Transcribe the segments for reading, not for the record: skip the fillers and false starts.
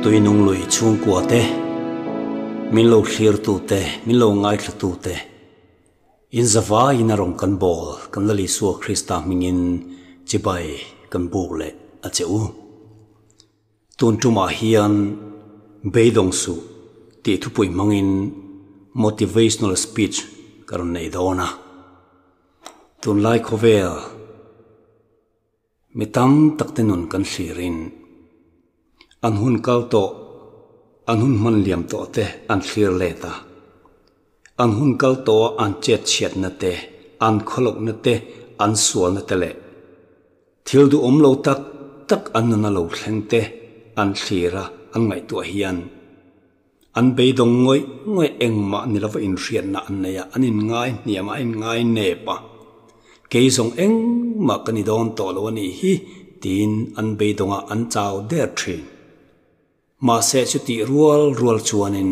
Tuinung lui chhungkua te, min lo thlir tu te, min lo ngaithla tu te, in zavaiin a rawn kan bawl kan Lal Isua Krista hmingin chibai kan buk leh a che u. Tun tumah hian beidawng suh tih thupui hmangin motivational speech ka rawn nei dawn a. Tunlai khawvel mi tam tak te nun kan thlirin an hun kal tawh, an hun hman liam tawh te an thlir let a. An hun kal tawha an chet chhiatna te, an khawlohna te, an sualna te leh Thil duhawm lo tak tak an nuna lo thleng te an thlir a, an ngaihtuah hian an beidawng ngawih ngawih engmah ni lova inhriatna an nei a, an inngai hniam a, an inngai nep a. Kei zawng engmah ka ni dawn tawh lo a nih hi tiin an beidawng a, an chau der thin. Mahse chutih rual rual chuanin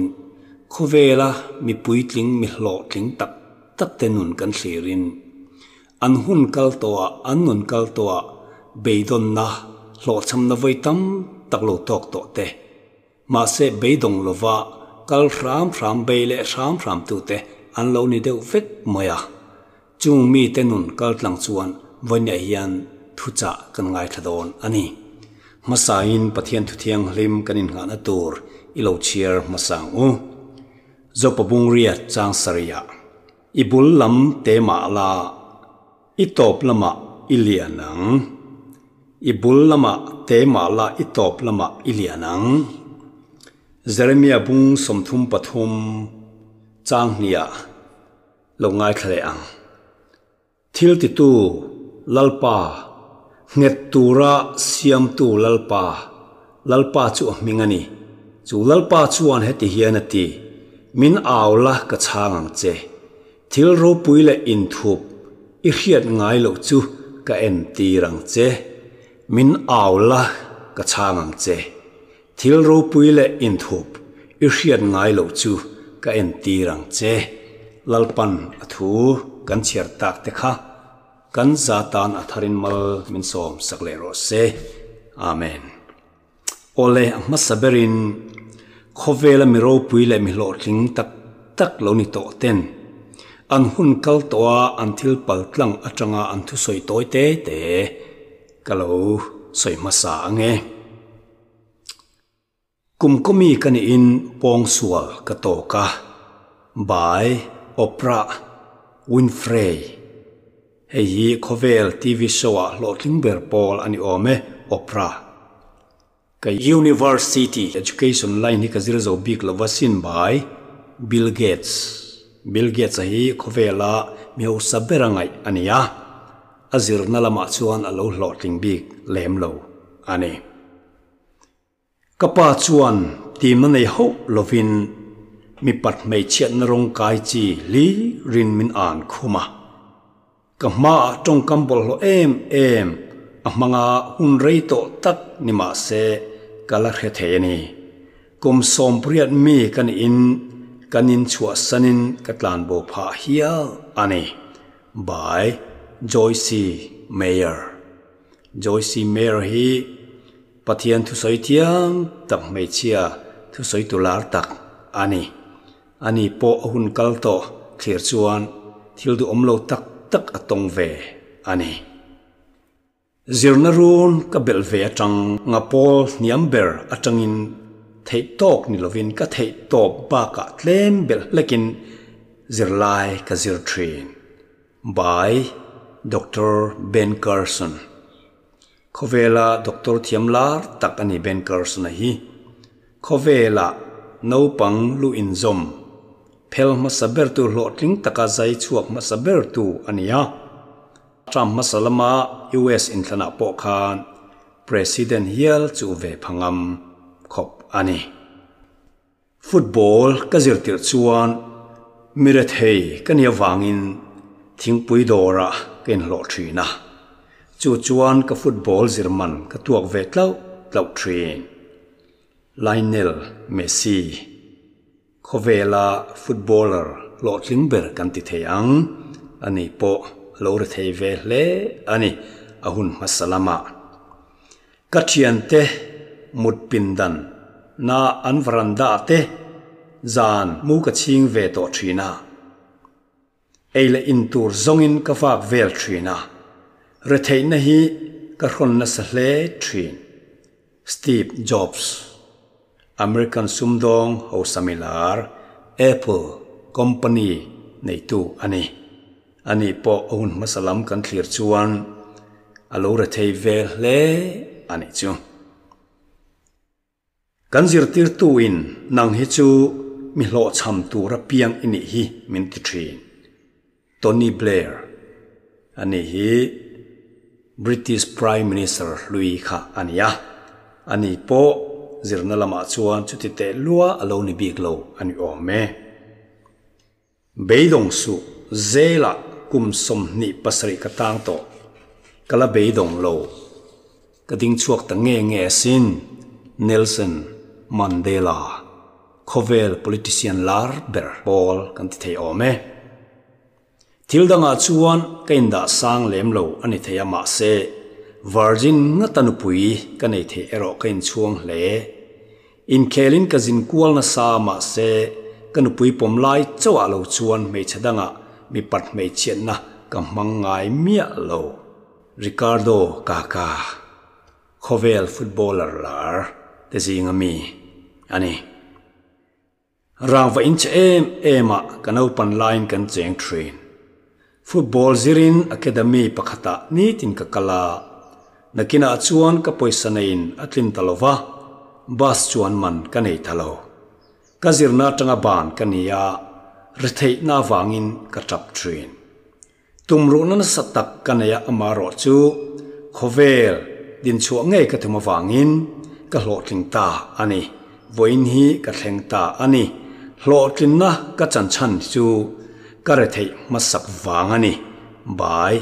khawvela mi puitling mi hlawhtling tak tak te nun kan thlirin an hun kal tawhah an nun kal tawhah beidawnna hlawhchhamna vawi tam tak lo tawk tawh te mahse beidawng lova kal hram hram bei leh hram hram tute an lo ni deuh vek mai a. Chung mite nun kal tlang chuan vawinia hian thuchah kan ngaithla dawn a ni. Hmasain Pathian thu thianghlim kan innghahna tur i lo chhiar hmasa ang u. Zopa Bungriat chang sarihah, I bul lam te mah la, i tawp lamah i lian ang. I bul lamah te mah la, i tawp lamah i lian ang. Jeremia bung 33 chang hniah, Lo ngaithla leh ang. Thil titu Lalpa, nghet tura siamtu Lalpa, Lalpa chu a hming a ni. Chu Lalpa chuan heti hian a ti, Min au la ka chhang ang che. Thil ropui leh inthup i hriat ngai loh chu ka entir ang che. Min au la ka chhang ang che. Thil ropui leh inthup i hriat ngai loh chu ka entir ang che. Lalpan a thu kan chhiar tak te kha kan za tan a tharin mal min sawm sak leh rawh se. Amen. Awle a hmasa berin khawvela mi ropui leh mi hlawhtling tak tak lo ni tawh ten an hun kal tawh a an thil pal tlang atanga an thusawi tawi te te ka lo sawi hmasa ang e. Kum kawmi ka nihin pawngsual ka tawk a, by Oprah Winfrey. Hei hi khawvel TV show-ah hlawhtling ber pawl a ni awm e, Oprah. Ka University education line hi ka zir zo bik lo va sin by Bill Gates. Bill Gates-a hi khawvela mi hausa ber a ngaih a ni a, a zirna lamah chuan a lo hlawhtling bik lem lo a ni. Ka pa chuan timna nei hauh lovin mipat hmeichhiatna rawng kai chi hlirin min an khum a. Ka hmaah tawngkam bawlhhlawh em em a hmanga hun rei tawh tak ni mah se ka la hre thei a ni. Kum 80 mi ka niin kan inchhuahsanin ka tlanbo phah hial a ni. By Joyce Meyer. Joyce Meyer hi Pathian thusawi thiam tak hmeichhia thusawi tu lar tak a ni. Ani pawh a hun kal tawh thlir chuan thil duhawm lo tak tak a tawng ve a ni. Zirna run ka belh ve atang nga pawl hniam ber atangin theih tawk ni lovin ka theih tawp bakah tlem belh hlekin zirlai ka zir thin. By Doctor Ben Carson. Khawvela doctor thiam lar tak a ni Ben Carson-a hi. Khawvela naupang lu inzawm phel hmasa bertu hlawhtling taka zai chhuak hmasa bertu a ni a. Trump hmasa lama US inthlanah pawh khan President hial chu ve phangam khawp a ni. Football ka zirtirh chuan mi rethei ka nih avangin thingpui dawrah ka inhlawh thin a, chu chuan ka football zir man ka tuak ve tlauh tlauh thin. Lionel Messi, khawvela footballer hlawhtling ber kan ti thei ang, ani pawh a lo rethei ve hle a ni a hun hmasa lamah. Ka thiante mut pindan Na an veranda te zan mu ka ching ve tawh thin a. Ei leh in tur zawngin ka vak vel thin a, retheihna hi ka hrawn nasa hle thin. Steve Jobs, American sumdawng hausa milar, Apple company neitu a ni. Ani pawh a hun hmasa lam kan thlir chuan a lo rethei ve hle a nih chu. Kan zirtirtuin nang hi chu mi hlawhchham tura piang i nih hi min ti thin. Tony Blair, Ani hi British Prime Minister hlui kha a ni a, ani pawh zirna lamah chuan chuti teh lua a lo ni bik lo a ni awm e. Beidawng suh, Zelah kum 27 ka tang tawh. Ka la beidawng lo. Ka ding chhuak ta nge nge asin, Nelson Mandela, khawvel politician lar ber pawl kan ti thei awm e. Thil dangah chuan ka indah sang lem lo a ni thei a mahse, Virgin ngata nupui ka nei theih erawh ka inchhuang hle. Inkhelin ka zin kual nasa mahse ka nupui pawm lai chauhah lo chuan hmeichhe dangah mipat hmeichhiatna ka hmang ngai miah lo. Ricardo Kaka, khawvel footballer lar te zinga mi a ni. Rangva inchhe em em ah ka naupan laiin kan cheng thin. Football zirin academy pakhatah nitin ka kal a, nakinah chuan ka pawisa neiin a tlin ta lo va, bus chuan man ka nei ta lo. Ka zirna atanga ban ka ni a, retheihna avangin ka tap thin. Tumruhna nasa tak ka nei a amarawh chu khawvel dinchhuah ngei ka tum avangin ka hlawhtling ta a ni. Vawiin hi ka thleng ta a ni. Hlawhtlinna ka chan chhan chu ka retheih hmasak vang a ni. By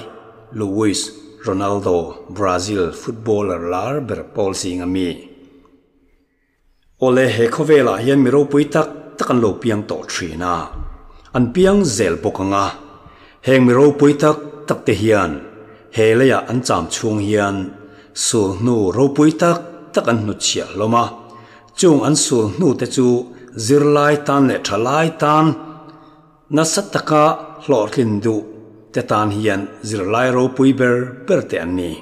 Luis Ronaldo, Brazil footballer lar ber pawl zinga mi. Awle, he khawvelah hian mi ropui tak tak an lo piang tawh thin a, an piang zel bawk ang a. Heng mi ropui tak tak te hian he leiah an cham chhung hian sul hnu ropui tak tak an hnutchhiah hlawm a, chung an sul hnu te chu zirlai tan leh thalai tan nasa taka hlawhtlin duh te tan hian zirlai ropui ber ber te an ni.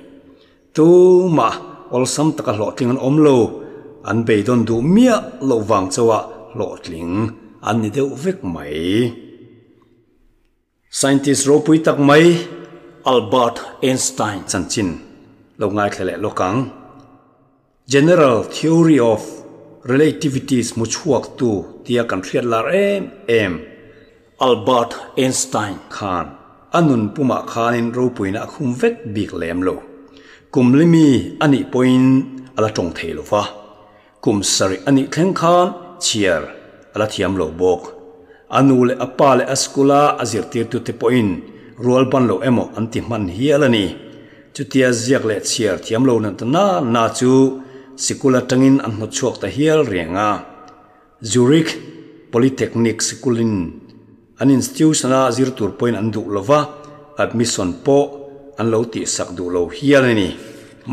Tumah awlsam taka hlawhtling an awm lo, an beidawn duh miah loh vang chauha hlawhtling an ni deuh vek mai. Scientist ropui tak mai Albert Einstein chanchin lo ngaithla leh lawk ang. General Theory of Relativity hmu chhuaktu tia kan hriat lar em em Albert Einstein khan a nun pumah khanin ropuina a khum vek bik lem lo. Kum limi a nih pawhin a la tawng thei lo va, kum sarih a nih thleng khan chhiar a la thiam lo bawk. A nu leh a pa leh a school-a a zirtirtute pawhin rual ban lo emaw an ti hman hial a ni. Chutia ziak leh chhiar thiam lo na ta na na chu sikul atangin an hnawtchhuak ta hial reng a. Zurich Polytechnic sikulin an institution-a zir tur pawhin an duh lo va, admission pawh an lo tihsak duh lo hial a ni.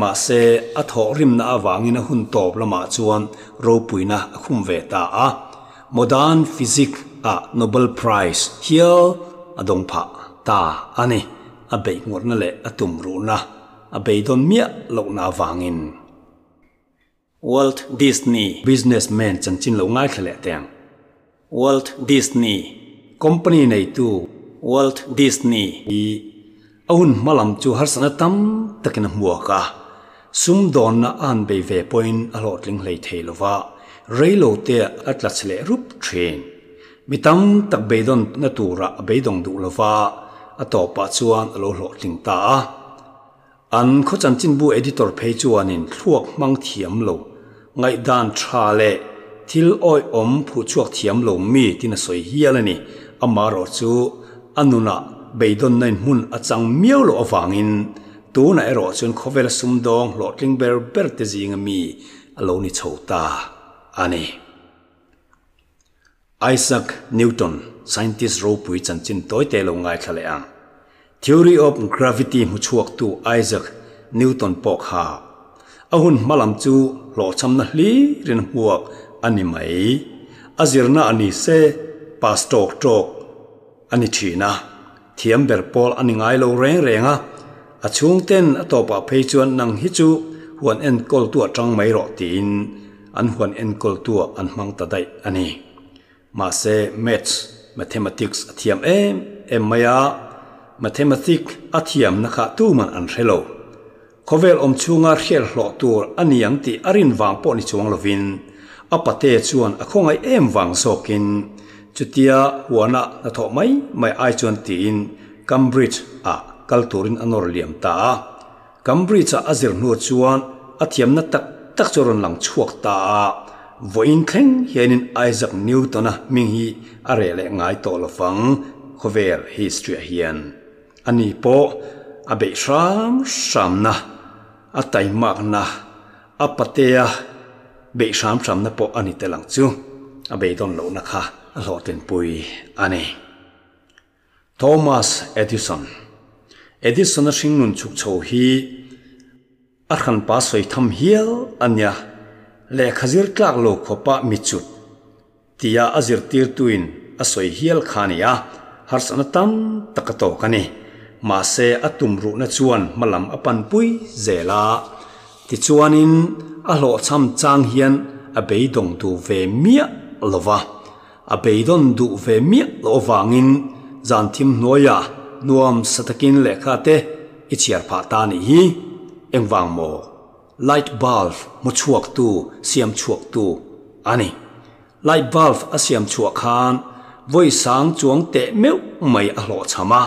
Mahse, a thawhrimna avangin a hun tawp lamah chuan ropuina a khum ve ta a, Modern Physics-ah Nobel Prize hial a dawng phah ta a ni. A beih ngawrhna leh a tum ruhna a beidawn miah lohna avangin. Walt Disney businessman chanchin lo ngaithla leh teng. Walt Disney company neitu Walt Disney hi a hun hma lam chu harsatna tam takin a hmuak a, sumdawnna a han bei ve pawhin a hlawhtling hlei thei lova, reilote a tla chhe leh rup thin. Mi tam tak beidawnna turah a beidawng duh lova, a tawpah chuan a lo hlawhtling ta a. An khaw chanchinbu editor phei chuanin thluak hmang thiam lo, ngaihdan tha leh thil awihawm phuhchhuak thiam lo mi tin a sawi hial a ni. Amaherawh chu a nunah beidawnna in hmun a chang miau loh avangin tunah erawh chuan khawvela sumdawng hlawhtling ber ber te zinga mi a lo ni chho ta a ni. Isaac Newton, scientist ropui chanchin tawite lo ngaithla leh ang. Theory of Gravity hmuchhuaktu Isaac Newton pawh kha a hun hma lam chu hlawhchhamna hlirin hmuak a ni mai. A zirna a ni se, pass tawk tawk a ni thin a, thiam ber pawl a ni ngai lo reng reng a. A chhungten a tawpah phei chuan nang hi chu huan enkawltu ah tang mai rawh tiin an huan enkawltu ah an hmang ta daih a ni. Mahse Maths, Mathematics, a thiam em em mai a, Mathematic a thiamna kha tuman an hre lo. Khawvel awm chhunga hriat hlawh tur a ni ang tih a rin vang pawh ni chuang lovin a pate chuan a khawngaih em vang zawkin chutia huana hnathawh mai mai ai chuan tiin Cambridge ah kal turin a nawr liam ta a. Cambridge ah a zir hnu chuan a thiamna tak tak chu a rawn lang chhuak ta a, vawiin thleng hianin Isaac Newton-a hming hi a reh leh ngai tawh lovang khawvel history ah hian. Ani pawh a beih hram hramna, a taimakna, a patea beih hram hramna pawh a ni tel ang chu, a beidawn lohna kha a hlawhtlinpui a ni. Thomas Edison Edison-a hringnun chhuk chho hi a hranpa sawi tham hial a nia, lehkha zir tlak lo khawpa mi chut tia a zirtirtuin a sawi hial kha a ni a, harsatna tam tak a tawk a ni. Mahse, a tumruhna chuan hmalam a panpui zel a, tichuanin a hlawhchham chang hian a beidawng duh ve miah lo va. A beidawn duh ve miah loh avangin zan thim hnuaiah nuam sa takin lehkha te i chhiar phah ta a nih hi. Engvang maw? Light bulb hmu chhuaktu, siam chhuaktu a ni. Light bulb a siam chhuah khan vawi sang chuang teh meuh mai a hlawhchham a,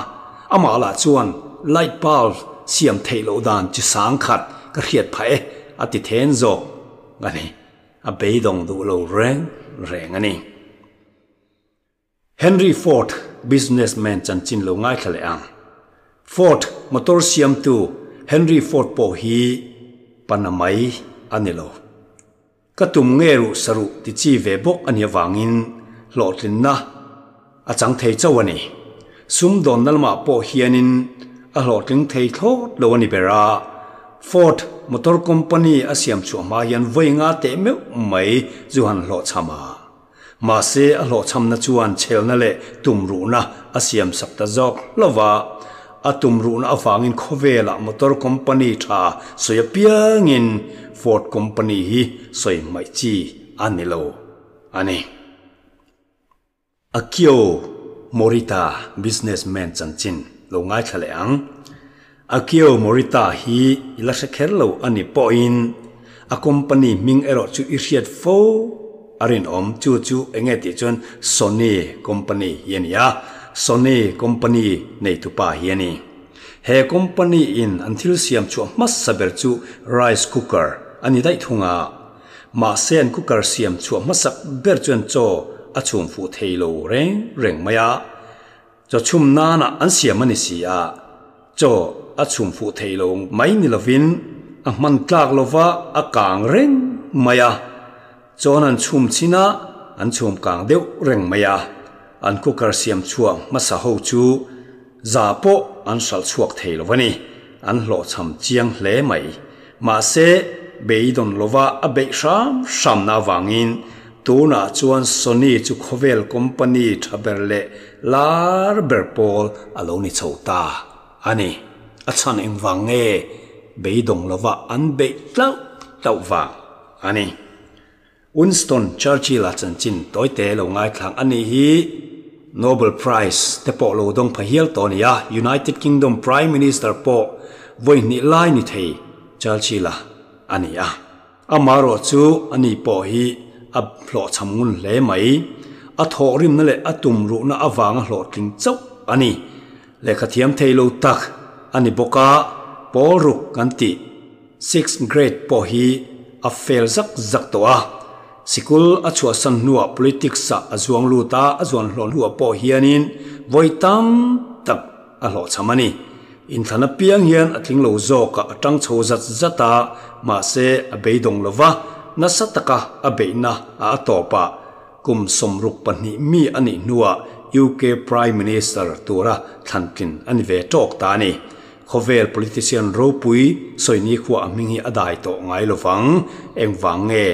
amah lah chuan light bulb siam theih loh dan chi sang khat ka hriat phah e a ti then zawk a ni. A beidawng duh lo reng reng a ni. Henry Ford businessman chanchin lo ngaithla leh ang. Ford motor siamtu Henry Ford pawh hi pana mai a ni lo. Ka tum nge ruh saruh ti chi ve bawk a nih avangin hlawhtlinna a chang thei chauh a ni. Sumdawnna lamah pawh hianin a hlawhtling thei thlawt lo a ni ber a. Ford motor company a siam chhuah hma hian vawi nga teh meuh mai zu han hlawhchham a. Mahse a hlawhchhamna chuan chhelna leh tumruhna a siamsak ta zawk hlauh a. A tumruhna avangin khawvelah motor company tha sawi apiangin Ford company hi sawi hmaih chi a ni lo a ni. Akio Morita businessman chanchin lo ngaithla leh ang. Akio Morita hi i la hre kher lo a ni pawhin a company hming erawh chu i hriat fo a rinawm. Chu chu eng nge tih chuan Sony company hi a ni a, Sony company neitupa hi a ni. He company in an thil siam chhuah hmasa ber chu rice cooker a ni daih thung a. Mahse an cooker siam chhuah hmasak ber chuan chaw a chhum fuh thei lo reng reng mai a. Chaw chhum nana an siam a ni si a, chaw a chhum fuh thei lo mai ni lovin a hman tlak lova a kang reng mai a. Chawn an chhum chin a, an chhum kang deuh reng mai a. An cooker siam chhuah hmasa ho chu za pawh an hralh chhuak thei lo a ni. An hlawhchham chiang hle mai. Mahse, beidawn lova a beih hram hramna avangin tunah chuan Sony chu khawvel company tha ber leh lar ber pawl a lo ni chho ta a ni. A chhan engvang nge beidawng lova an beih tlauh tlauh vang a ni. Winston Churchill-a chanchin tawite lo ngaithlang a nih hi. Nobel Prize te pawh lo dawng pha hial tawh a ni a, United Kingdom Prime Minister pawh vawi hnih lai ni thei Churchill-a a ni a. Amaherawh chu a ni pawh hi a hlawhchham ngun hle mai. A thawhrimna leh a tumruhna avanga hlawhtling chauh a ni. Lehkha thiam thei lo tak a ni bawk a, pawl ruk kan tih. Sixth grade pawh hi a fail zak zak tawh a, sikul a chhuahsan hnuah politics ah a zuang lut a, a zuan hlawh hnuah pawh hianin vawi tam tak a hlawhchham a ni. Inthlan apiang hian a tling lo zawkah a tang chho zat zat a, mahse a beidawng lo va, nasa taka a beihna a a tawp a, kum 62 mi a nih hnuah UK Prime Minister tura thlantlin a ni ve tawk ta a ni. Khawvel politician ropui Soini khua a hming hi a dai tawh ngai lovang. Engvang nge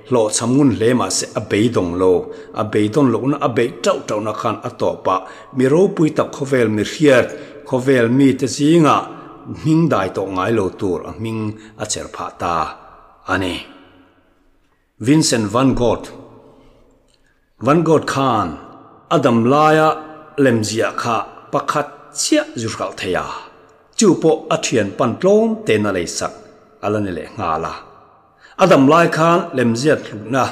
Hlawhchham ngun hle mah se a beidawng lo. A beidawn lohna a beih tauh tauhna khan a tawp a, mi ropui tak khawvel mi hriat, khawvel mite zingah hming dai tawh ngai lo tur a hming a cher phah ta a ni. Vincent van Gogh Van Gogh khan a dam laia lemziah kha pakhat chiah zu hralh thei a, chu pawh a thian pan tlawm tein a leisak a la ni leh nghal a. A dam lai khan lemziat hlutna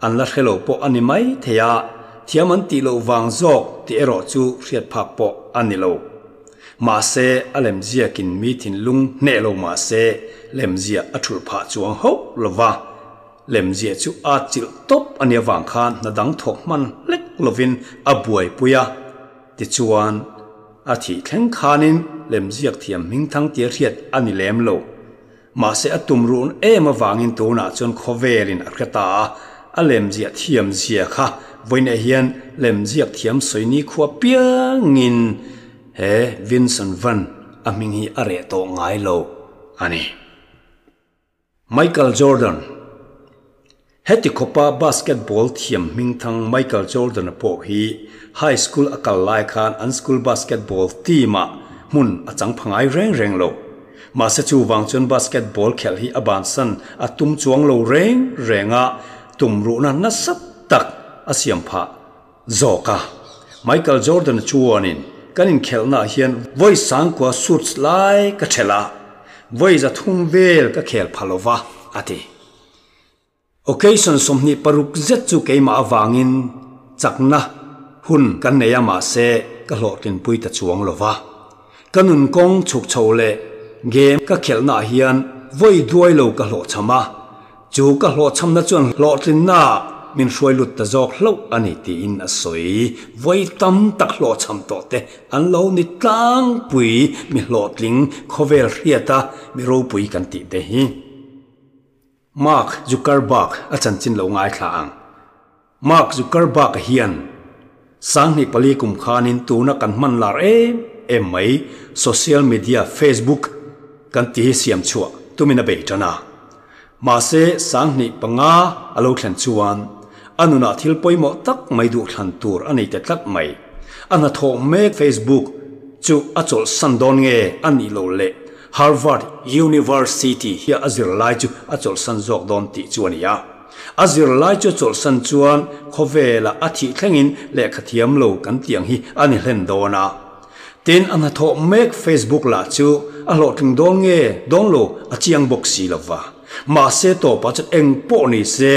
an la hre lo pawh a ni mai thei a, thiam an tih loh vang zawk tih erawh chu hriat phak pawh a ni lo. Mahse, a lemziakin mi thinlung hneh lo mah se, lemziah a thulh phah chuang hauh lo va. Lemziah chu a chilh tawp a nih avang khan hna dang thawk hman hlek lovin a buaipui a, tichuan a thih thleng khanin lemziak thiam hmingthang tia hriat a ni lem lo. Mahse a tum ruhn em avangin tunah chuan khawvelin a hre ta a, a lemziah thiam zia kha vawiinah hian lemziak thiam sawi ni khua piangin he Vincent Van a hming hi a reh tawh ngai lo a ni. Michael Jordan Heti khawpa basketball thiam hmingthang Michael Jordan-a pawh hi high school a kal lai khan an school basketball team-ah hmun a chang pha ngai reng reng lo. Mahse chuvang chuan basketball khelh hi a bansan a tum chuang lo reng reng a, tumruhna nasa tak a siam phah zawk a. Michael Jordan-a chuanin kan inkhelhnaah hian vawi sangkua suits lai ka ṭhelh a, vawi zathum vel ka khel pha lo va, a ti. Occasion 26 zet chu keimah avangin chakna hun kan nei a mahse ka hlawhtlinpui ta chuang lo va. Ka nun kawng chhuk chho leh game ka khelhnaah hian vawi duai lo ka hlawhchham a, chu ka hlawhchhamna chuan hlawhtlinnaah min hruai lut ta zawk hlauh a ni tiin a sawi. Vawi tam tak hlawhchham tawh te an lo ni tlangpui mi hlawhtling khawvel hriata mi ropui kan tih te hi. Mark Zuckerberg a chanchin lo ngaithla ang. Mark Zuckerberg-a hian 2004 kum khanin tuna kan hman lar em em mai social media Facebook kan tih hi siam chhuah tumin a bei tan a. Mahse 2005 a lo thlen chuan a nunah thil pawimawh tak mai duhthlan tur a nei ta tlat mai. A hnathawh mek Facebook chu a chawlhsan dawn nge a nih loh le? Harvard University hi a zirlai chu a chawlhsan zawk dawn tih chu a ni a. A zirlai chu a chawlhsan chuan khawvela a thih thlengin lehkha thiam lo kan tih ang hi a ni hlen dawn a. Tin, a hnathawh mek Facebook lah chu a hlawhtling dawn nge dawn lo a chiang bawk si lo va. Mahse tawpah chuan eng pawh ni se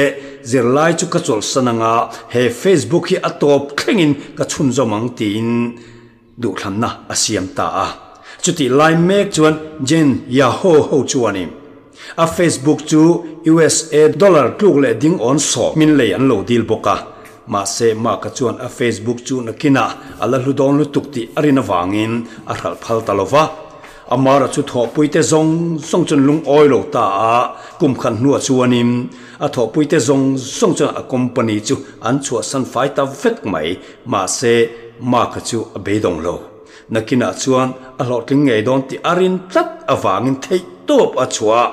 zirlai chu ka chawlhsan anga he Facebook hi a tawp thlengin ka chhunzawm ang tiin Duhthlanna a siam ta a. Chutih lai mek chuan Jen Yahoo ho chuanin a Facebook chu usa dollar tluk leh ding awn sawm min lei an lo dil bawk a. Mahse Mark-a chuan a Facebook chu nakinah a la hlu dawn lutuk tih a rin avangin a hralh phal ta lo va. Amara chu thawhpuite zawng zawng chuan lungawi lo ta a, kum khat hnuah chuanin a thawhpuite zawng zawng chuan a company chu an chhuahsan fai ta vek mai. Mahse, Mark-a chu a beidawng lo. Nakinah chuan a hlawhtling ngei dawn tih a rin tlat avangin theih tawp a chhuah.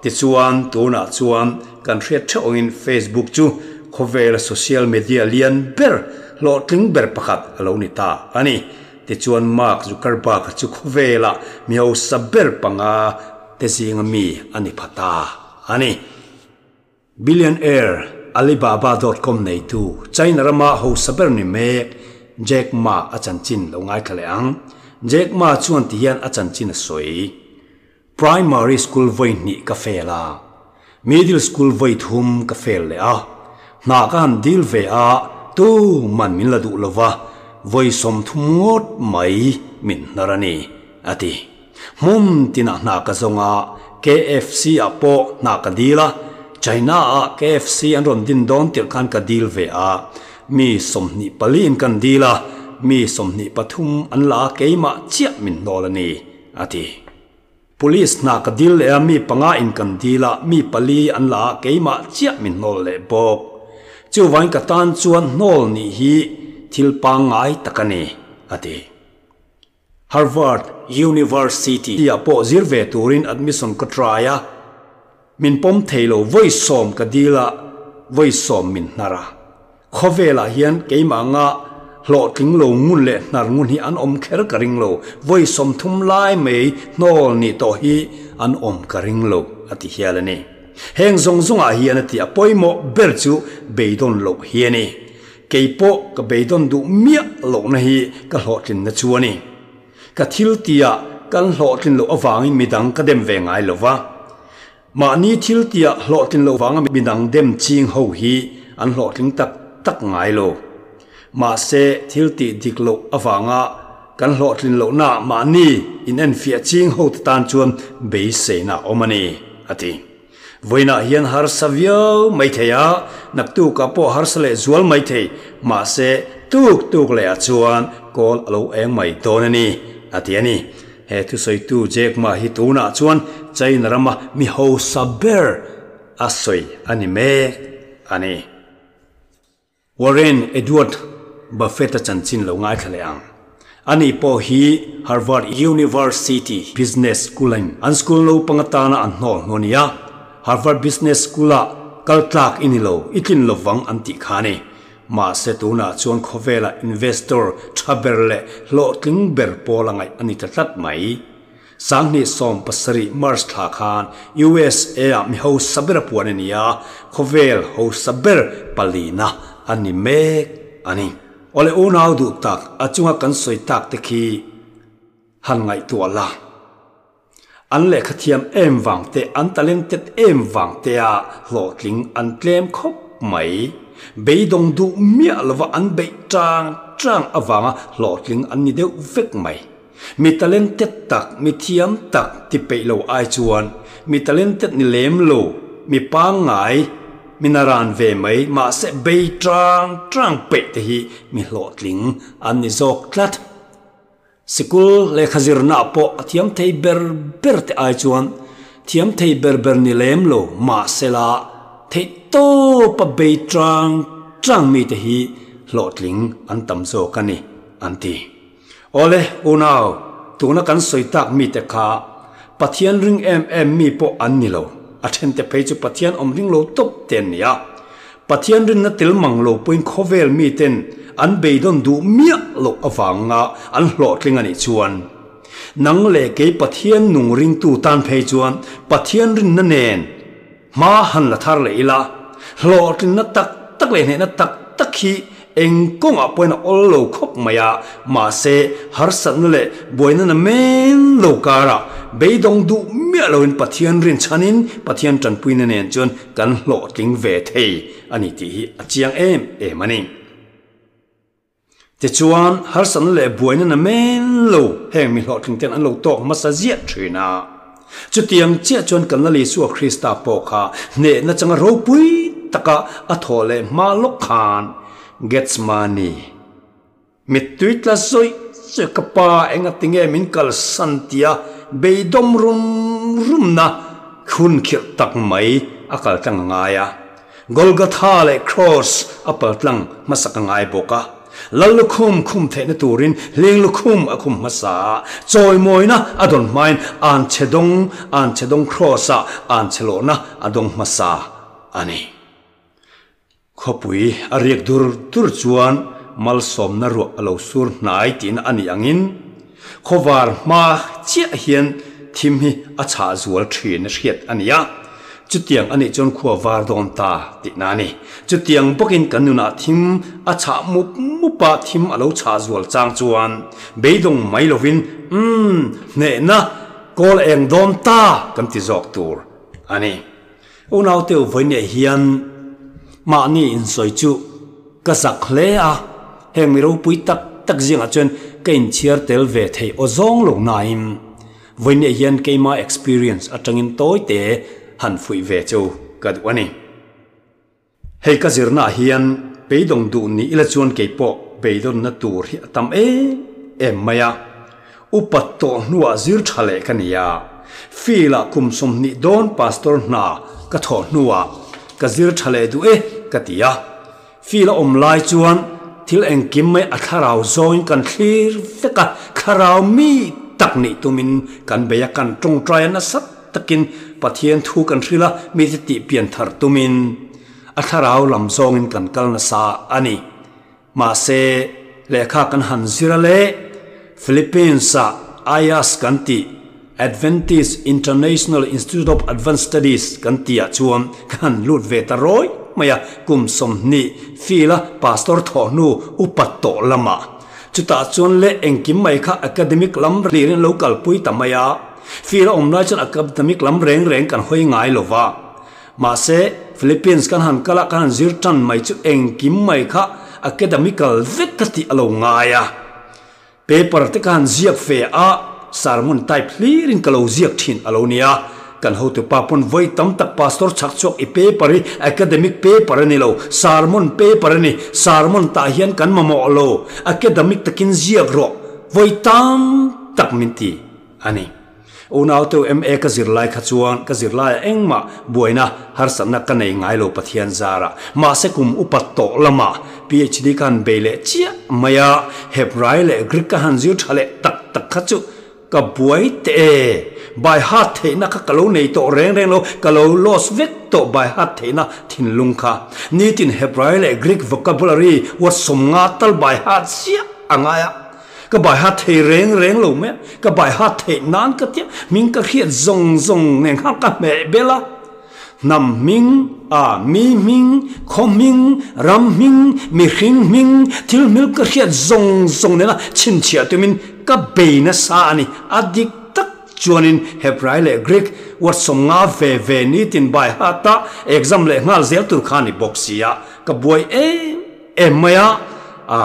Tichuan, tunah chuan kan hriat theuh angin Facebook chu khawvela social media lian ber, hlawhtling ber pakhat a lo ni ta a ni. Tichuan, Mark Zuckerberg-a chu khawvela mi hausa ber panga te zinga mi a ni pha ta a ni. Billionaire Alibaba dot com neitu China rama hausa ber ni mek Jack Ma a chanchin lo ngaithla leh ang. Jack Ma chuan ti hian a chanchin a sawi, Primary school vawi hnih ka fail a, middle school vawi thum ka fail leh a, hna ka han dil ve a, tu man min la duh lova, vawi 30 ngawt mai min hnar a ni, a ti. Hmun tinah hna ka zawng a, KFC ah pawh hna ka dil a, China ah KFC an rawn din dawn tirh khan ka dil ve a, mi 24 in kan dil a, mi 23 an la a keimah chiah min hnawl a ni, a ti. Police hna ka dil leh a, mi panga in kan dil a, mi pali an la a keimah chiah min hnawl leh bawk. Chuvangin ka tan chuan hnawl nih hi thil pangngai tak a ni, a ti. Harvard University ah pawh zir ve turin admission ka try a, min pawm thei lo vawi sawm ka dil a, vawi sawm min hnar a. Khawvelah hian keimah anga hlawhtling lo ngun leh hnar ngun hi an awm kher ka ring lo, vawi 30 lai mai hnawl nih tawh hi an awm ka ring lo, a ti hial a ni. Heng zawng zawngah hian a ti a pawimawh ber chu beidawn loh hi a ni. Kei pawh ka beidawn duh miah lohna hi ka hlawhtlinna chu a ni. Ka thil tiah kan hlawhtlin loh avangin midang ka dem ve ngai lo va. Mahni thil tiah hlawhtlin loh vanga midang dem ching ho hi an hlawhtling tak tak ngai lo. Mahse thil tih dik loh avanga kan hlawhtlin lohnaah mahni inenfiah ching ho te tan chuan beiseina a awm a ni, a ti. Vawiinah hian harsa viau mai thei a, naktukah pawh harsa leh zual mai thei, mahse tuk tuk lehah chuan kawl a lo eng mai dawn a ni, a ti a ni. He thusawitu Jack Ma hi tunah chuan China rama mi hausa ber a sawi a ni mek a ni. Warren Edward Buffett-a chanchin lo ngaithla leh ang. Ani pawh hi Harvard University Business School-in an school naupang atana an hnawh hnu a ni a, Harvard Business School-a kal tlak i ni lo, i tlin lovang an tih kha a ni. Mahse tunah chuan khawvela investor tha ber leh hlawhtling ber pawl a ngaih a ni ta tlat mai. 2017 March thla khan USA ah mi hausa ber a puan a ni a, khawvel hausa ber palina a ni mek a ni. Awle unau duh tak a chunga kan sawi tak te khi han ngaihtuah la. An lehkha thiam em vang te, an talented em vang te a hlawhtling an tlem khawp mai. Beidawng duh miah lova an beih tang tang avanga hlawhtling an ni deuh vek mai. Mi talented tak, mi thiam tak ti peih lo ai chuan mi talented ni lem lo, mi pangngai, mi naran ve mai, mahse bei tang tang peih te hi mi hlawhtling an ni zawk tlat. Sikul lehkha zirna pawh a thiam thei ber ber te ai chuan thiam thei ber ber ni lem lo, mahse la theih tawpa bei tang tang mi te hi hlawhtling an tam zawk a ni, an ti. Awle, unau, tuna kan sawi tak mite kha Pathian ring em em mi pawh an ni lo. A thente phei chu Pathian awm ring lo tawp te an ni a. Pathian rinna tel mang lo pawhin khawvel miten an beidawn duh miah loh avanga an hlawhtling a nih chuan, nang leh kei Pathian nung ringtu tan phei chuan Pathian rinna nen hma han la thar leh ila, hlawhtlinna tak tak leh hnehna tak tak hi eng kawngah pawhin a awl lo khawp mai a, mahse harsatna leh buaina na men lo karah beidawng duh miah loin Pathian rinchhanin Pathian tanpuina nen chuan kan hlawhtling ve thei a ni tih hi a chiang em em a ni. Tichuan, harsatna leh buaina na men lo heng mi hlawhtling ten an lo tawk hmasa ziah thin a. Chutiang chiah chuan kan Lal Isua Krista pawh kha hnehna changa ropui taka a thawh leh hma lawk khan Gethsemane mittui tla zawih zawih ka pa engati nge min kalsan tia beidawm rum rumna hun khirh tak mai a kaltlang a ngai a. Golgotha leh Cross a paltlang hmasa ka ngai bawk a, Lal lukhum khum theihna turin hling lukhum a khum hmasa a, chawimawina a dawn hmain anchhe dawng, anchhe dawng Cross-ah anchhe lawhna a dawng hmasa a ni. Khawpui a riak dur dur chuan malsawmna ruah a lo sur hnai tihna a nih angin khawvar hma chiah hian thim hi a chhah zual thin a hriat a ni a. Chutiang a nih chuan khua var dawn ta tihna a ni. Chutiang bawkin kan nunah thim a chhah mup mup a, thim a lo chhah zual chang chuan beidawng mai lovin, Umm, hnehna kawl eng dawn ta kan ti zawk tur a ni. Unaute vawiineh hian mahni insawi chu ka zak hle a, heng mi ropui tak tak zingah chuan ka inchhiar tel ve thei aw zawng lo nain vawiineh hian keima experience atangin tawite han fuih ve chu ka duh a ni. Hei ka zirnaah hian beidawng duh ni ila chuan keipawh beidawnna tur hi a tam em em mai a. Upat tawh hnuah zir tha leh ka ni a. Field-ah kum 20 dawn pastor hna ka thawh hnuah ka zir tha leh duh e ka ti a. Field a awm lai chuan thil engkim mai a thlarau zawngin kan thlir vek a, thlarau mi tak nih tumin kan bei a, kan tawngtai a nasa takin Pathian thu kan hrilh a, mite tih pian thar tumin. A thlarau lam zawngin kan kal nasa a ni. Mahse, lehkha kan han zir a le, Philippines-ah IAS kan tih, Adventist International Institute of Advanced Studies kan tihah chuan ka han lut ve ta rawi mai a, kum 20 field-a pastor thawh hnu upat tawh lamah. Chutah chuan le engkim mai kha academic lam hlirin a lo kalpui ta mai a, field a awm lai chuan academic lam reng reng kan hawi ngai lo va. Mahse, Philippines kan han kal a, kan han zir tan mai chu engkim mai kha academical vek ka tih a lo ngai a. Paper te ka han ziak ve a, sermon type hlirin ka lo ziak thin a lo nia. Kan hotupa pawn vawi tam tak pastor chhak chhuak i paper hi academic paper a ni lo, sermon paper a ni, sermon tah hian kan mamawh lo, academic takin ziak rawh, vawi tam tak min ti a ni. Unauteu MA ka zir lai kha chuan ka zirlaiah engmah buaina harsatna ka nei ngai lo Pathian zarah. Mahse kum upat tawh lamah PhD ka han bei leh chiah mai a, Hebrai leh Greek ka han zir tha leh tak tak kha chu ka buai teh e. By heart theihna kha ka lo nei tawh reng reng lo, ka lo lost vek tawh by heart theihna thinlung kha. Nitin Hebrai leh Greek vocabulary word 50 tal by heart ziah a ngai a. Ka baiha thei reng reng lo mai a, ka baiha theih nan ka tia hming ka hriat zawng zawng nen khan ka hmeh bel a. Hnam hming, a mi hming, khaw hming, ram hming, mihring hming, thil hmil ka hriat zawng zawng nena chhinchhiah tumin ka bei nasa a ni. A dik tak chuanin Hebrai leh Greek word 50 ve ve nitin baiha ta exam leh nghal zel tur kha a ni bawk si a, ka buai em em mai a. A.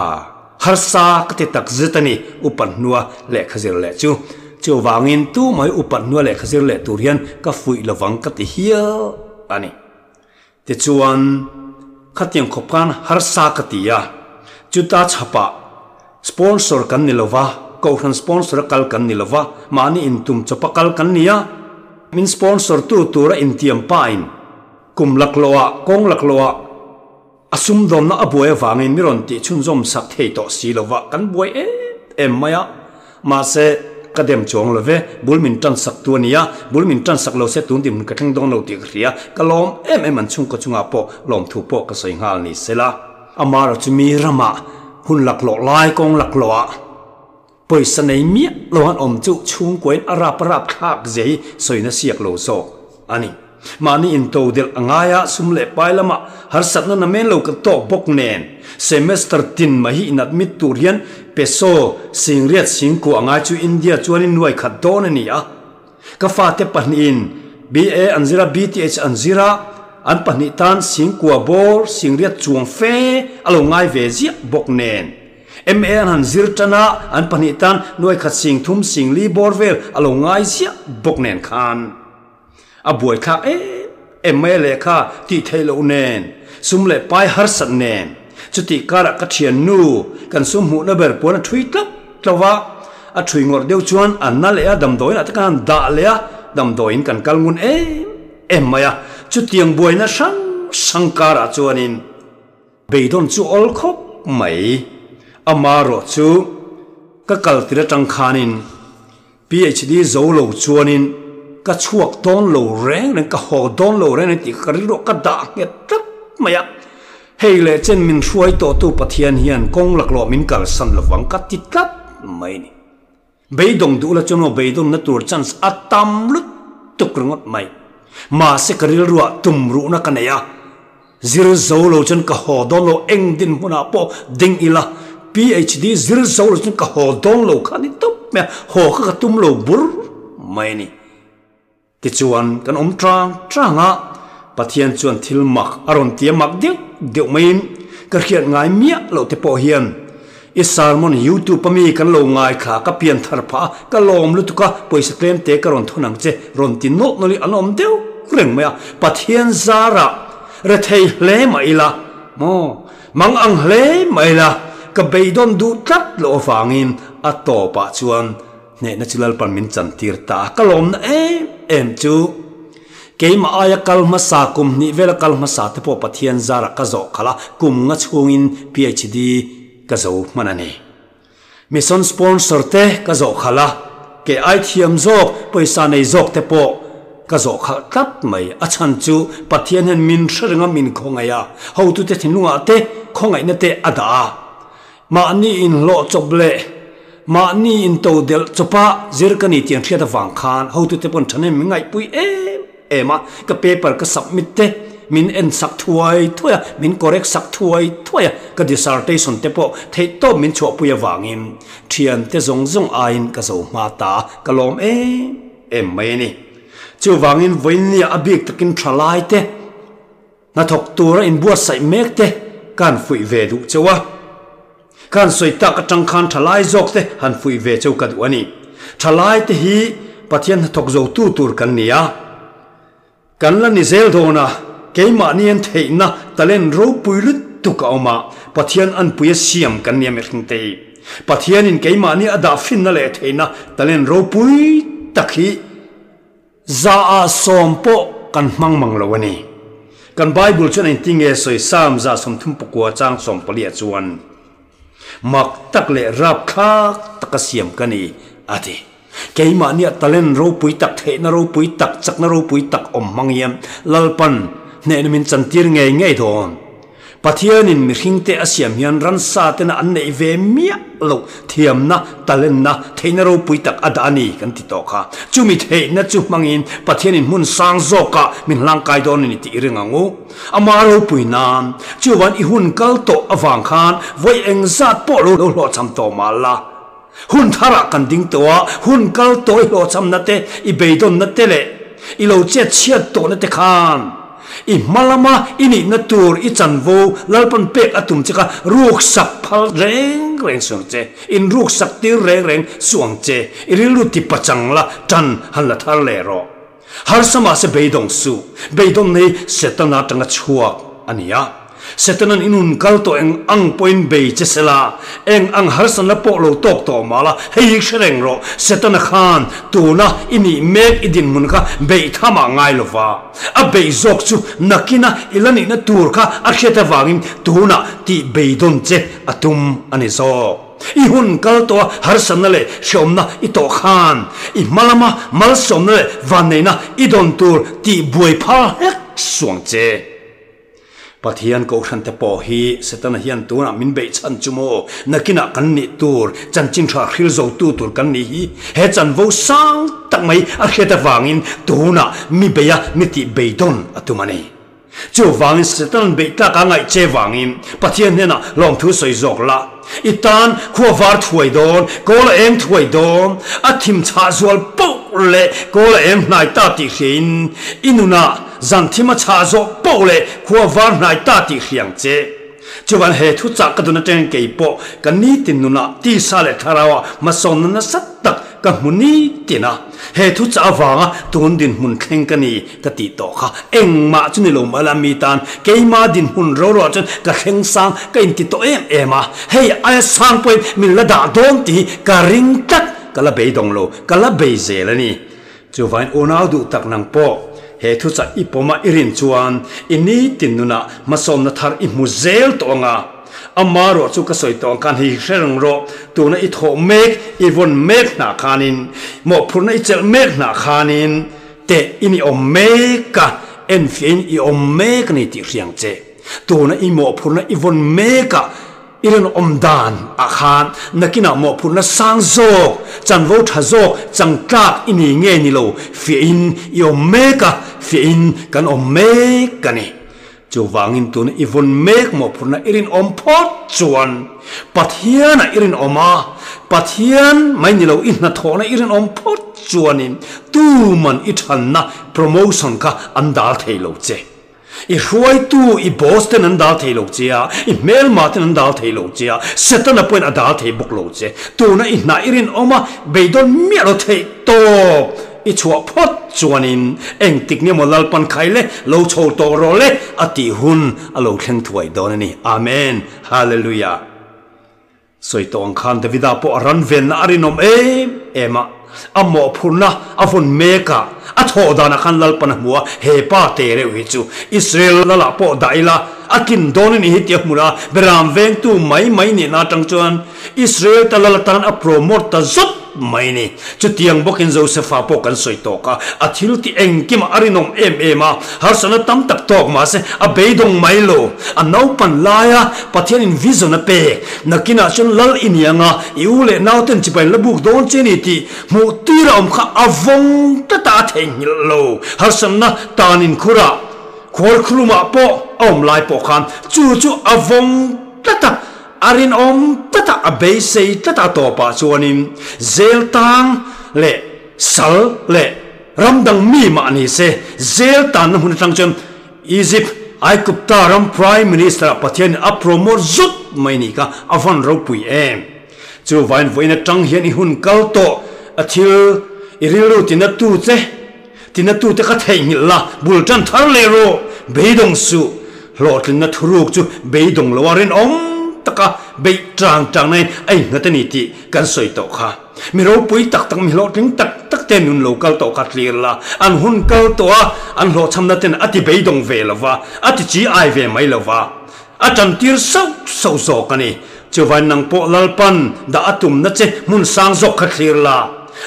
Harsa ka ti tak zet a ni, upat hnua lehkha zir leh chu. Chuvangin tumah hi upat hnua lehkha zir leh tur hian ka fuih lovang ka ti hial a ni. Tichuan, khatiang khawp khan harsa ka ti a, chuta chhapah sponsor kan ni lova, kohhran sponsor a kal kan ni lova, mahni intum chawpa kal kan ni a, min sponsor tu tura intiam pain kum laklawhah, kawng laklawhah, A sumdawnna a buai avangin mi rawn tih chhunzawm sak thei tawh si lo va, kan buai em em mai a. Mahse, ka dem chuang lo ve, bul min tan sak tu a ni a, bul min tan sak lo se tun dinhmun ka thleng dawn lo tih ka hria, ka lawm em em an chhungkaw chungah pawh lawmthu pawh ka sawi nghal ni sela. Amaherawh chu mi ramah hun laklawh lai kawng laklawhah pawisa nei miah lo han awm chu chhungkuain a rap a rap thlak zia hi sawina siak lo zawk a ni. Mahni into delh a ngai a, sum leh pai lamah harsatna na men lo kan tawk bawk nen semester tin mai hi in admit tur hian peso singriat singkua a ngai chu India chuanin nuai khat dawn a ni a. Ka fate pahnihin BA an zir a, BTH an zir a, an pahnih tan singkua bawr singriat chuang fe a lo ngai ve ziah bawk nen. MA an han zir tan a, an pahnih tan nuai khat sing thum sing li bawr vel a lo ngai ziah bawk nen khan a buaithlak em em mai a lehkha tih theih loh nen, sum leh pai harsat nen. Chutih karah ka thian nu kan sum hmuhna ber puan a thui tlauh tlauh a, a thui ngawrh deuh chuan a na leh a, damdawiin ah te kan han dah leh a, damdawiin kan kal ngun em em mai a. Chutiang buaina hrang hrang karah chuanin. Beidawn chu awl khawp mai. Amarawh chu ka kal tir atang khanin PhD zo lo chuanin ka chhuak dawn lo reng reng, ka haw dawn lo reng reng tih ka rilruah ka dah nghet tlat mai a. Hei leh chen min hruai tawhtu Pathian hian kawng laklawh min kalsan lovang ka ti tlat mai ni. Beidawng duh la chuan maw beidawnna tur chance a tam lutuk ringawt mai. Mahse ka rilruah tum ruhna ka nei a, zir zo lo chuan ka haw dawn lo, eng dinhmunah pawh ding ila PhD zir zo lo chuan ka haw dawn lo kha a ni tawp mai a, haw kha ka tum lo bur mai a ni. Tichuan kan awm tang tang a, Pathian chuan thil mak a rawn ti a, mak deuh deuh maiin ka hriat ngai miah loh te pawh hian i sermon youtube a mi kan lo ngaithla ka pian thar phah a, ka lawm lutuk a, pawisa tlem te ka rawn thawn ang che rawn ti nawlh nawlh hi an awm deuh reng mai a, Pathian zarah rethei hle mah ila maw mang ang hle mah ila ka beidawn duh tlat loh avangin a tawpah chuan Hnehna chu Lalpan min chantir ta a, ka lawmna em em chu keimah aia kal hmasa kum hnih vela kal hmasa te pawh Pathian zarah ka zawh khalh a, kum nga chhungin PhD ka zo hman a ni. Mission sponsor te ka zawh khalh a, kei ai thiam zawk, pawisa nei zawk te pawh Ka zawh khalh tlat mai. A chhan chu Pathian hian min hre reng a, min khawngaih a, hotute thinlungah te khawngaihna te a dah a. Mahni inhlawh chawp leh mahni intodelh chawpa zir ka ni tih an hriat avang khan hotute pawn thahnem min ngaihpui em em a, ka paper ka submit te min en sak thuai thuai a, min correct sak thuai thuai a, ka dissertation te pawh theihtawp min chhuahpui avangin thiante zawng zawng aiin ka zo hma ta a, ka lawm em em mai a ni. Chuvangin vawiinnia a bik takin thalai te, Hnathawk tura inbuatsaih mek te ka han fuih ve duh cheu a, ka han sawi tak atang khan thalai zawk te han fuih ve cheu ka duh a ni. Thalai te hi Pathian hnathawk zotu tur kan ni a, kan la ni zel dawn a, keimahni an theihna talent ropui lutuk a awm a, Pathian anpui a siam kan ni a mihring te hi. Pathianin keimahni a dah finna leh theihna talent ropui tak hi, Za ah sawm pawh kan hmang mang lo a ni. Kan Bible chuan engtin nge sawi Psalm 39 chang 14 ah chuan, Mak tak leh rapthlak taka siam ka ni, a ti. Keimahnia talent ropui tak, theihna ropui tak, chakna ropui tak awm hmang hian Lalpan hnehna min chantir ngei ngei dawn. Pathianin mihringte a siam hian ransa tena an neih ve miah loh thiamna, talentna, theihna ropui tak a dah a ni kan ti tawh kha. Chumi theihna chu hmangin Pathianin hmun sang zawkah min hlangkai dawn a ni tih i ring ang u. Ama ropui nan chuvan i hun kal tawh avang khan vawi engzat pawh lo hlawhchham tawh mah la. Hun tharah kan ding tawh a, hun kal tawh i hlawhchhamna te, i beidawnna te leh i lo chet chhiat tawhna te khan i hma lama i nihna tur i chanvo Lalpan pek a tum che kha ruksak phal reng reng suang che, in ruksak tir reng reng suang che, i rilru ti pachang la tan han la thar leh rawh. Harsa mahse beidawng suh, beidawnna hi Setana atanga chhuak a ni a. Setana'n i nun kal tawh eng ang pawhin bei che se la, eng ang harsatna pawh lo tawk tawh mah la, hei hi hre reng rawh, Setana khan tuna i nih mek i dinhmun kha beih tham ah ngai lo va, a beih zawk chu nakina i la nihna tur kha a hriat avangin tunah tih beidawn che a tum a ni zawk. I hun kal tawh a harsatna leh hreawmna i tawh khan i hma lama malsawmna leh vanneihna i dawn tur tih buai phal hlek suang che. Pathian Kohhrante pawh hi Setana hian tunah min beih chhan chu maw? Nakinah kan nih tur, chanchin tha hril zotu tur kan nih hi he chanvo sang tak mai a hriat avangin tunah mi beia mi tih beidawn a tum a ni. Chuvangin Satan beih tlak a ngaih che vangin Pathian hnenah lawmthu sawi zawk la. I tan khua var thuai dawn, kawl a eng thuai dawn, a thim chhah zual poh leh kawl a eng hnai ta tih hriain i nunah zan thim a chhah zawh poh leh khua var hnai ta tih hriang che. Chuvan he thuchah ka dun atangin kei pawh ka nitin nunah tisa leh thlarauah hmasawnna nasa tak ka hmu nitin a. He thuchah avanga tun dinhmun thleng ka ni ka tih tawh kha engmah chu ni lo mah la mi tan keima dinhmun ro ro ah chuan ka thleng sang ka inti tawh em em a. Hei aia sang pawhin min la dah dawn tih hi ka ring tlat ka la beidawng lo ka la bei zel a ni. Chuvain unau duh tak nang pawh he thuchah i pawm a i rin chuan i nitin nunah hmasawnna thar i hmu zel tawh ang a. Ama ruah chu ka sawi tawh ang khan hei hre reng rawh, tuna i thawh mek, i vawn mek hnah khanin, mawhphurhna i chelh mek hnah khanin teh in i awm mek a, enfiahin i awm mek a ni tih hriang che. Tuna i mawhphurhna i vawn mek a, I rawn awm dan ah khan nakinah mawhphurhna sang zawk, chanvo tha zawk, changtlak i ni nge ni lo fiahin i awm mek a, fiahin kan awm mek a ni. Chuvangin tuna i vawn mek mawhphurhna i rinawm phawt chuan Pathianah i rinawm a, Pathian mai ni lo i hnathawhna i rinawm phawt chuanin tuman i thanna promotion kha an dal thei lo che. I hruaitu, i boss ten an dal thei lo che a, i hmelma ten an dal thei lo che a, Setana pawhin a dal thei bawk lo che. Tuna i hnah i rinawm a, beidawn miah lo theih tawp i chhuah phawt chuanin engtik nge maw Lalpan khai le, lo chho tawh rawh le a tih hun a lo thleng thuai dawn a ni. Amen. Hallelujah. Sawi tawh ang khan Davida pawh a ran venna a rinawm em em a, a mawhphurhna a vawn mek a, a thawh danah khan Lalpan a hmu a, he pa te reuh hi chu Israel lalah pawh dah ila a tlin dawn a nih hi tih a hmu a, Beram vengtu mai mai nihna atang chuan Israel ta lal atan a promote ta zawt mai ni. Chutiang bawkin Josefa pawh kan sawi tawk a, a thil tih engkimah a rinawm em em a, harsatna tam tak tawk mah se a beidawng mai lo. A naupan laia Pathianin vision a pek, nakinah chuan lal i ni anga i u leh nauten chibai la buk dawn che ni tih hmuh tir a awm kha a vawng tlat a, a theihnghilh lo. Harsatna tanin khurah, khuarkhurumah pawh a awm lai pawh khan chu chu a vawng tlat a. A rinawm tlat a, a beisei tlat a tawpah chuanin zel tang leh sal leh ram dang mi mah ni se, zel tanna hmun atang chuan Egypt, Aigupta ram Prime Minister ah Pathianin a promote zut mai ni kha a van ropui em. Chuvain vawiin atang hian i hun kal tawh a thil i rilru tina tu che, Tina tute kha theihnghilh la, bul tan thar leh rawh, beidawng suh. Hlawhtlinna thuruk chu beidawng lo a rinawm taka beih tang tang nain a innghat a ni tih kan sawi tawh kha. Mi ropui tak tak, mi hlawhtling tak tak te nun lo kal tawh kha tlir la, an hun kal tawh a, an hlawhchhamna ten a ti beidawng ve lo va, a ti chi ai ve mai lo va, a tantir sauh sauh zawk a ni. Chuvain nang pawh Lalpan dah a tumna che hmun sang zawk kha thlir la,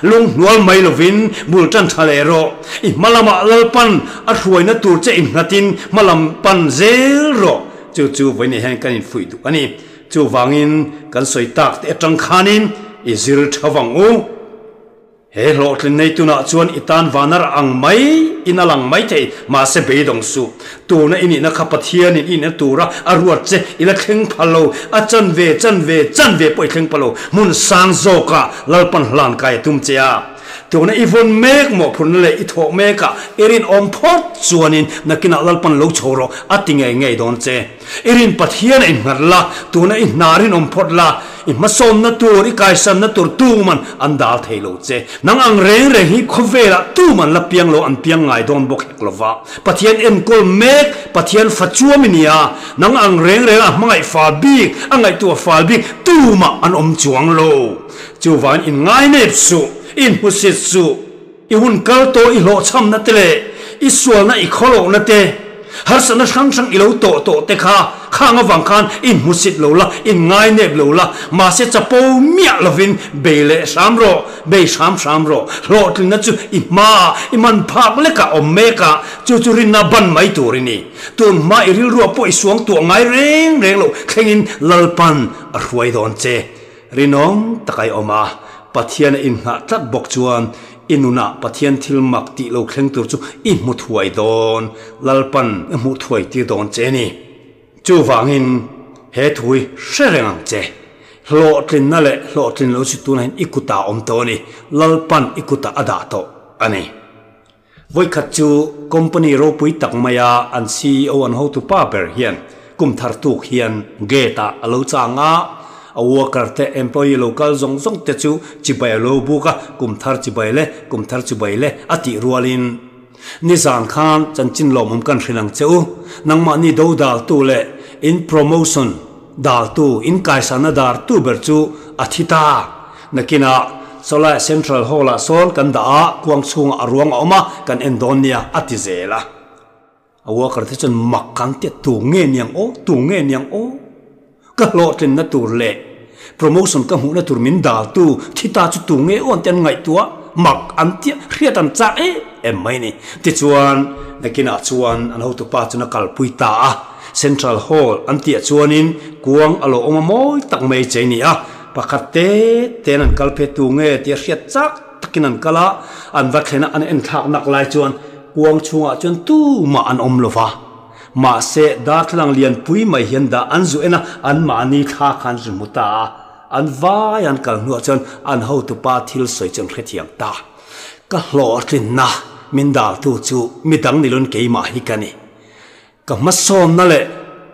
lunghnual mai lovin bul tan tha leh rawh. I hma lamah Lalpan a hruaina tur che innghatin hma lam pan zel rawh. Chu chu vawiin hian kan infuih duh a ni. Chuvangin kan sawi tak te atang khanin i zir tha vang u. He hlawhtlin nei tunah chuan i tan vanar ang mai in a lang mai thei, mahse beidawng suh. Tuna i nihna kha Pathianin i nihna tura a ruat che i la thleng pha lo, a chan ve, chan ve, chan ve pawh i thleng pha lo. Hmun sang zawkah Lalpan hlan kai a tum che a. Tuna i vawn mek mawhphurhna leh i thawh mekah i rinawm phawt chuanin nakinah Lalpan lo chho rawh a ti ngei ngei dawn che. I rin Pathian a innghat la, tuna i hna rinawm phawt la, i hmasawnna tur, i kaisanna tur tuman an dal thei lo che. Nang ang reng reng hi khawvelah tuman la piang lo an piang ngai dawn bawk hek lo va. Pathian enkawl mek, Pathian fa chuam i nia, nang ang reng reng a hmangaih fal bik, a ngaihtuah fal bik tumah an awm chuang lo. Chuvangin inngainep suh, inhmusit suh. I hun kal tawh i hlawhchhamna te leh i sualna i khawlohna te, harsatna hrang hrang i lo tawh tawh te kha khang avang khan in hmusit lo la, in ngainep lo la, mahse chapo miah lovin bei leh hram rawh, bei hram hram rawh. Hlawhtlinna chu i hmaah, i man phak lekah awm mek a, chu chu rinna ban mai tur i ni. Tun hma i rilruah pawh i suang tuah ngai reng reng loh thlengin Lalpan a hruai dawn che. Rinawm tak ai awm a, Pathian a inngah tlat bawk chuan i nunah Pathian thil mak tih lo thleng tur chu i hmu thuai dawn, Lalpan i hmuh thuai tir dawn che a ni. Chuvangin he thu hi hre reng ang che. Hlawhtlinna leh hlawhtlin lo chu tunah hian i kutah a awm tawh a ni, Lalpan i kutah a dah tawh a ni. Vawikhat chu company ropui tak maia an ceo an hotupa ber hian kum thar tuk hian gate ah a lo chang a, a worker te employee lo kal zawng zawng te chu chibai a lo buk a, kum thar chibai le, kum thar chibai le a tih rualin nizan khan chanchin lawmawm kan hrilh ang che u, nangmahni do daltu leh in promotion daltu, in kaisana dartu ber chu a thi ta. Nakinah sawlai Central Hall ah sawn kan dah a, kuang chhungah a ruang a awm a, kan en dawn nia a ti zel a. A worker te chuan mak kan ti a, tu nge niang aw, tu nge niang aw? Ka hlawhtlinna tur leh promotion ka hmuhna tur min daltu thi ta chu tu nge aw an ti an ngaihtuah, mak an ti a, hriat an chak em em mai a ni. Tichuan nakinah chuan an hotupa chuan a kalpui ta a, Central Hall an tihah chuanin kuang a lo awm a mawi tak mai chei ni a, Pakhat te te'n an kal phe tu nge tia hriat chak takin an kal a, an va thlen a, an en thlak nak lai chuan kuang chhungah chuan tumah an awm lo va. Mahse, darthlalang lianpui mai hian dah an zu en a, anmahni thla kha an ri hmu ta a, an vai an kal hnuah chuan an hotupa thil sawi chu an hrethiam ta. Ka hlawhtlinna min daltu chu midang nilun keimah hi ka ni. Ka hmasawnna leh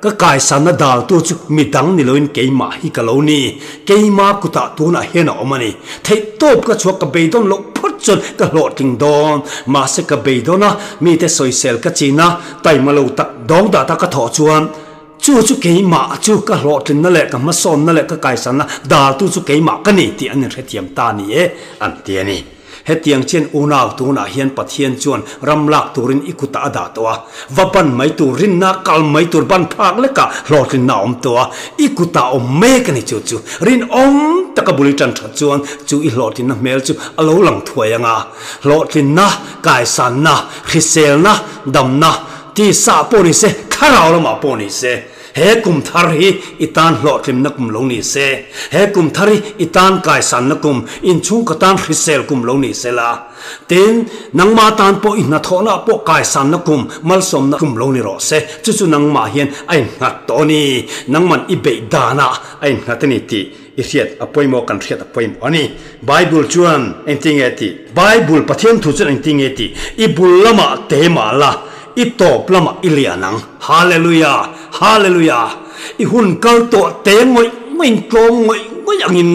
ka kaisanna daltu chu mi dang ni loin keimah hi ka lo ni. Keima kutah tunah hian a awm a ni. Theihtawp ka chhuak ka beidawn loh phawt chuan ka hlawhtling dawn. Mahse ka beidawn a, mite sawisel ka chin a, taima lo tak dawng data ka thawh chuan chu chu keimah chu ka hlawhtlinna leh ka hmasawnna leh ka kaisanna daltu chu keimah ka ni tih an inhrethiam ta ni e, an ti a ni. Hetiang chian unau tunah hian Pathian chuan ram lak turin i kutah a dah tawh a, va ban mai tur rinna kal mai tur ban phak lekah hlawhtlinna a awm tawh a, i kutah awm mek a ni chu chu rinawm taka. taka bul i tan that chuan chu i hlawhtlinna hmel chu a lo lang thuai ang a. Hlawhtlinna, kaisanna, hriselna, damna, tisa pawh ni se, thlarau lamah pawh ni se, he kum thar hi i tan hlawhtlinna kum lo ni se, he kum thar hi i tan kaisanna kum, inchhungkaw tan hrisel kum lo ni se la. Tin, nangmah tan pawh i hnathawhna pawh kaisanna kum, malsawmna kum lo ni rawh se. Chu chu nangmah hian a innghat tawh a ni. Nangman i beih danah a innghat a ni tih i hriat a pawimawh, kan hriat a pawimawh a ni. Bible chuan engtin nge tih? Bible Pathian thu chuan engtin nge tih? I bul lamah te mah la, i tawp lamah i lian ang. Hallelujah! Hallelujah! I hun kal tawh te ngawih ngawih in tlawm ngawih ngawih angin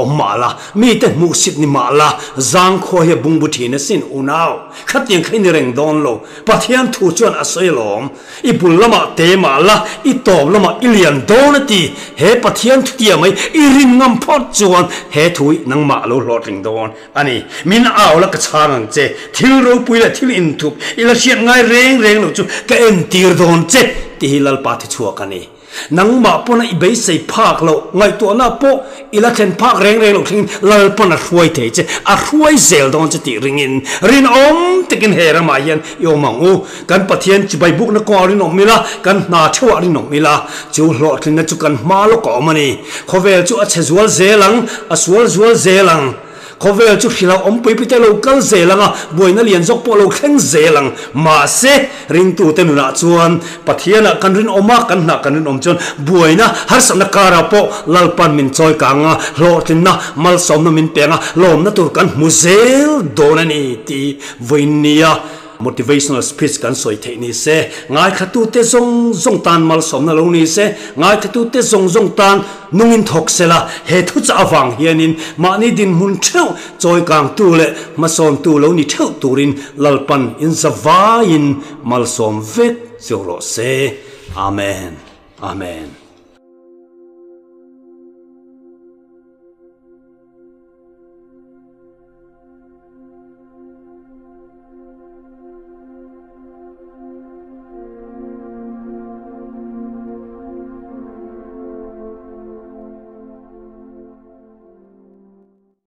Awm mah la, mite hmuhsit ni mah la, zangkhua hi a bungbu thin asin unau. Khatiang kha i ni reng dawn lo. Pathian thu chuan a sawi alawm. I bul lamah te mah la, i tawp lamah i lian dawn a ti. He Pathian thu tia mai i rin ngam phawt chuan he thu hi nangmah a lo hlawhtling dawn a ni. Min au la ka chhang ang che. Thil ropui leh thil inthup i la hriat ngai reng reng lo chu ka entir dawn che tih hi Lalpa thichhuak a ni. Nangmah pawn a i beisei phak loh, ngaihtuahna pawh i la thlen phak reng reng loh thlengin Lalpawn a hruai thei che, a hruai zel dawn che tih ringin rinawm takin he ramah hian i awm ang u. Kan Pathian chibai bukna kawngah rinawm ila, kan hna theuhah rinawm ila, chu hlawhtlinna chu kan hma lawk a awm a ni. Khawvel chu a chhe zual zel ang, a sual zual zel ang. Khawvel chu hrilh awmpui pite lo kal zel ang a, buaina lian zawk pawh lo thleng zel ang. Mahse, ringtute nunah chuan Pathianah kan rinawm a, kan hnah kan rinawm chuan buaina harsatna karah pawh Lalpan min chawi kang a, hlawhtlinna, malsawmna min peng a, lawmna tur kan hmu zel dawn a ni tih vawiinnia Motivational speech kan sawi theih ni se, ngaithlatute zawng zawng tan malsawmna lo ni se, ngaithlatute zawng zawng tan nungin thawk se la, he thuchah avang hianin mahni dinhmun theuh chawikangtu leh hmasawntu lo ni theuh turin Lalpan inzavaiin malsawm vek cheu rawh se. Amen. Amen.